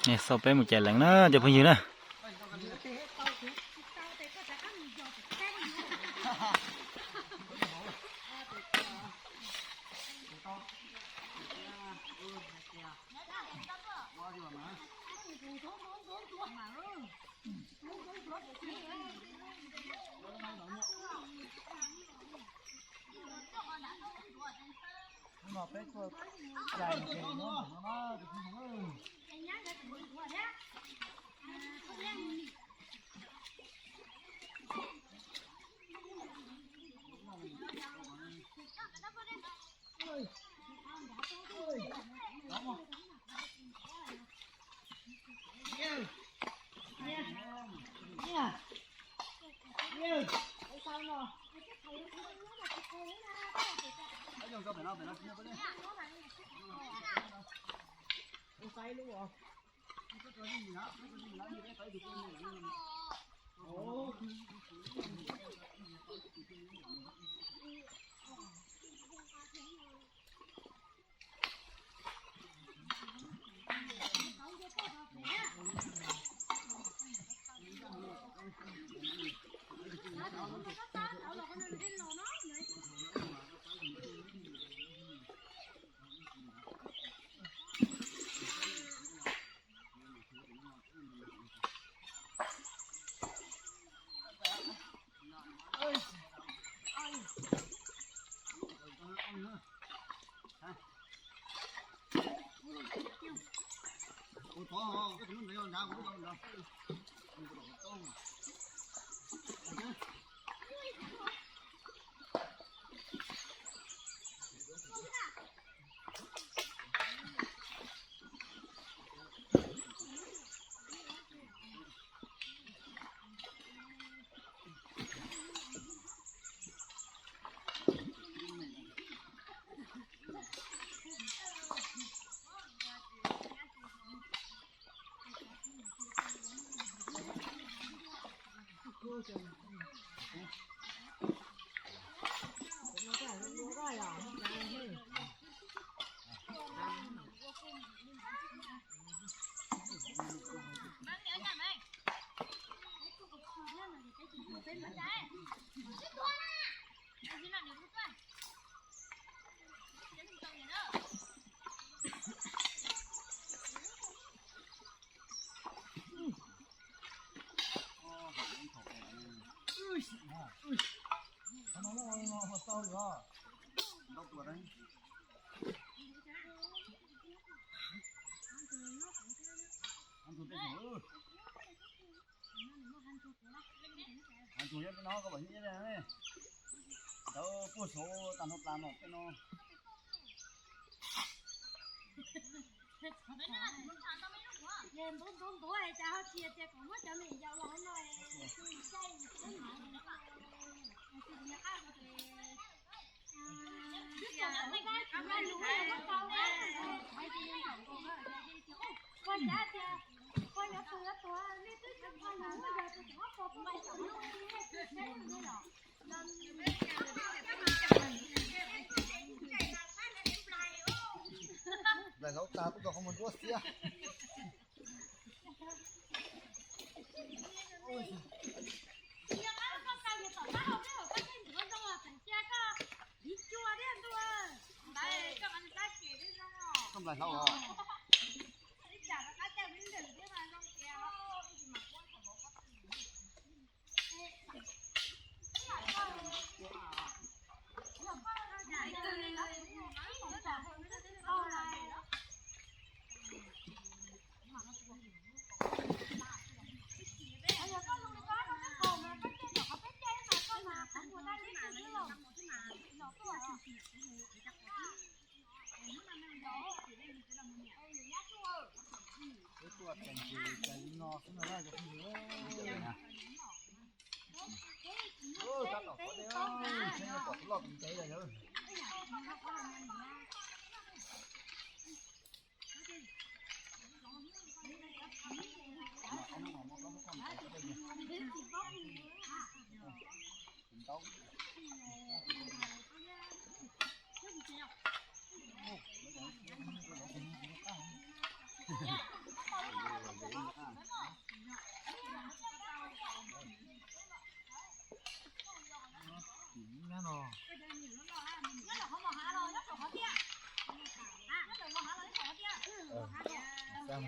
Xauj peb mus cais leev na cov phooj ywg na. Ntawd puag saud tag nrho plas no tej no. Ntub ntub ntub cas ho tsis tias kom muab cov me nyuam yaus los no. Nplaim hlau tas tuaj rau qhov muag nruab xiab. Koj nplaim hlau os. Peb tuaj tseem tis cas li no xwb no na cov phooj ywg. Tab tom qhov dej, tsheb no pom loj tus ntev lawm. Los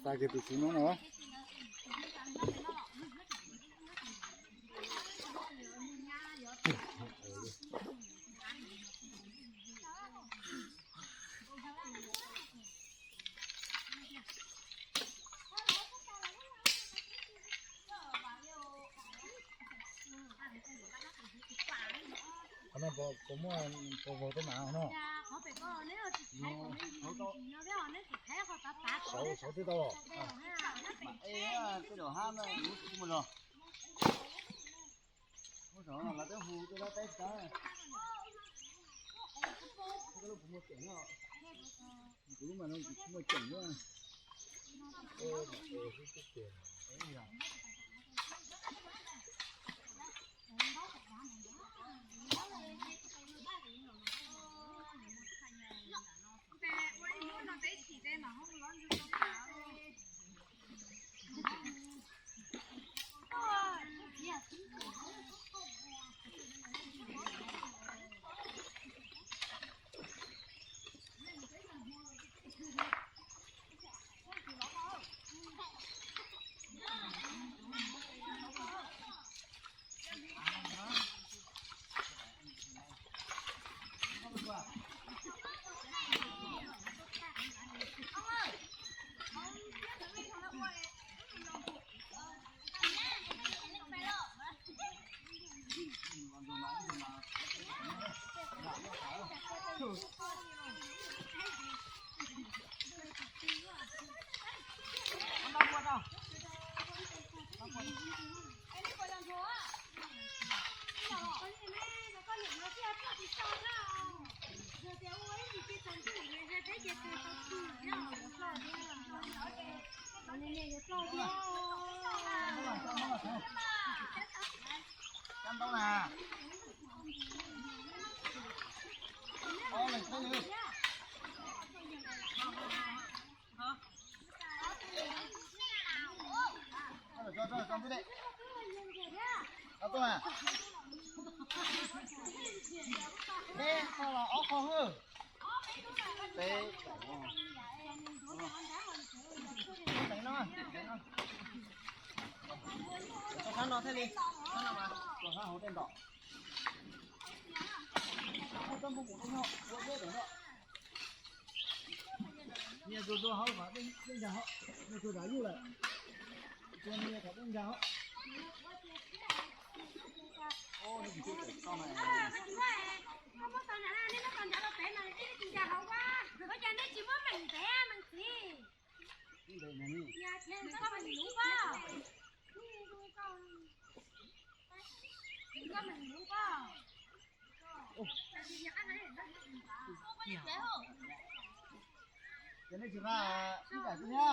xa kiag tus txiv no no. Qhov no puas muaj, puas vau tej mas no? Saud, saud twb tau. Tej zaum hab no kuv tsis muaj zog. Muab saud no lawv twb hu tej dab teb tsis tau. Kuv lub mas no kuv tsis muaj ceem na. Peb qho los ob qho hwj. Peb, peb no, peb no. Sab no thiaj li, sab no mas, sab hauv tej ntom. Nyias tsuag tsuag hauv, nyias tsuag tsuag hauv, nyias tsuag tsuag hauv, nyias tsuag tsuag hauv, nyias tsuag tsuag hauv, nyias tsuag tsuag hauv. Ces nej tsis nqa ib daim xwb na.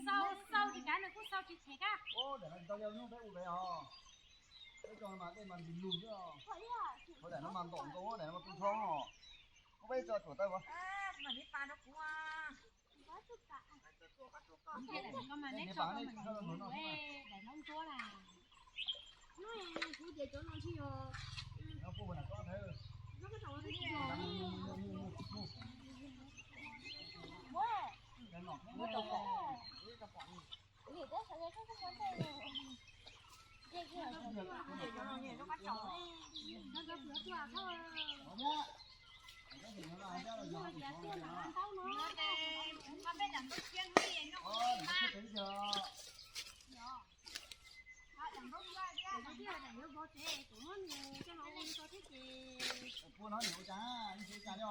Xau xau tsis kav nws kuj xau tsis them kab. Peb tso mas dej mas ntis lug xwb. Qhov daim no mas ntom nkaus, daim no mas tu nrho. Muab peb tso tuam tawb. Daim no ntsuab na. Tus muab nws coj los ua li ko thiab ces. Pua no nws ua cas, nws ua cas li os?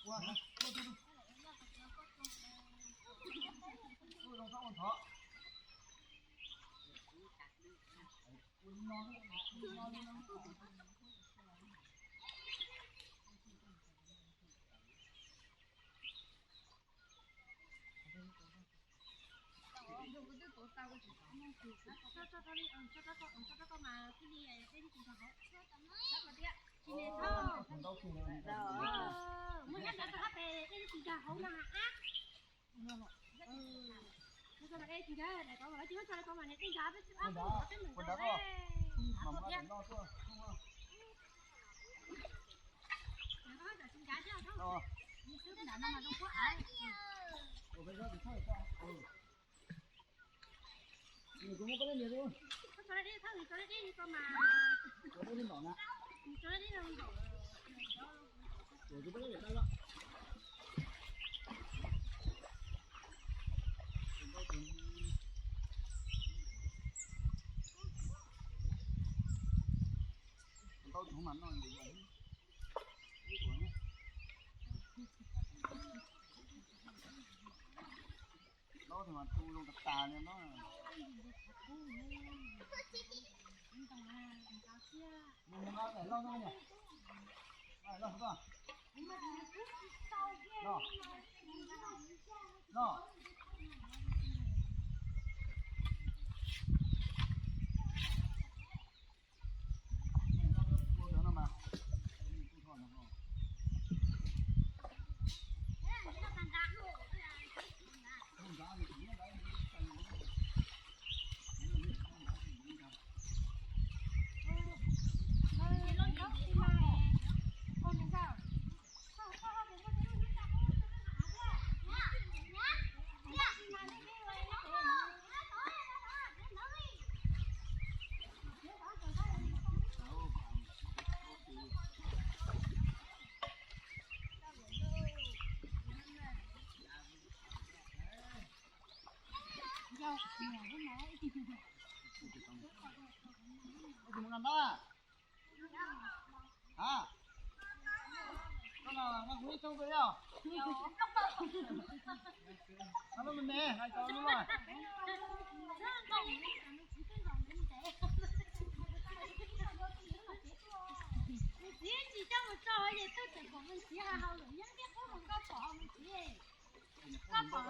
Ua, ua, ua, ua, ua, ua, ua, ua, Tau tug mas no. Lauj, mas tu zoo tas tas li no. Mus no, daim lauj no. No. No. Hab, koj no nqa kuv ib rooj dua yog? Nqa lub me me hais tau lub no. Txiv tsis coj mus tso es twb tseem pom me ntxiv hais hauv lwm yeeb thiab qub mus koj pom me ntxiv. Koj pom,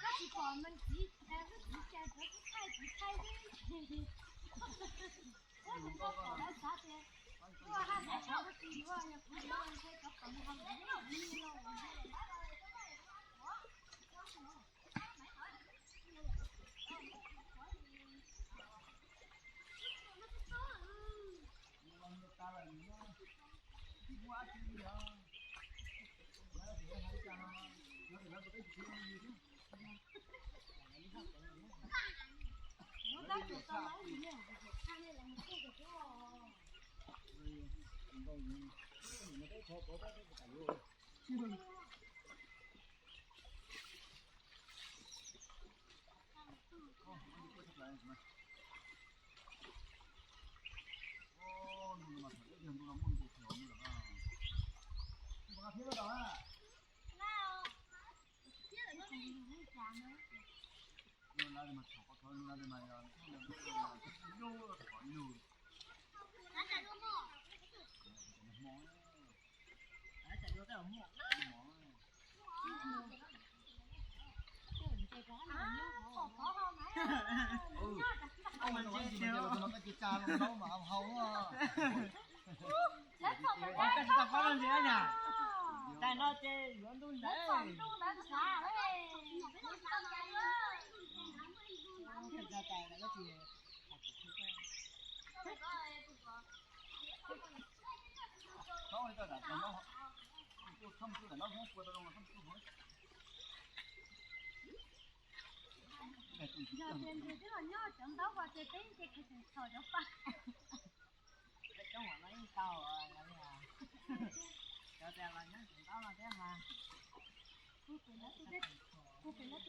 koj tsis pom me ntxiv, wb txiv cas cov txiv thaij txiv thaij xwb. Wb mus koj pom lawv xav tias wb haj yam tsis yuav, yog kuv yuav ntshe cov pom me hauv lwm yeeb los. Ua cas tsis tau qab los ntxiv na? Tais no ces yuav ntuj ntawd. Yog tias nws twb los nyob cov ntaub ko ces peb ces kheev txhom cov pa. Coob no yeej tau, cov tias los nyob cov ntaub no thiab mas. Hu pem no tus, hu pem no tus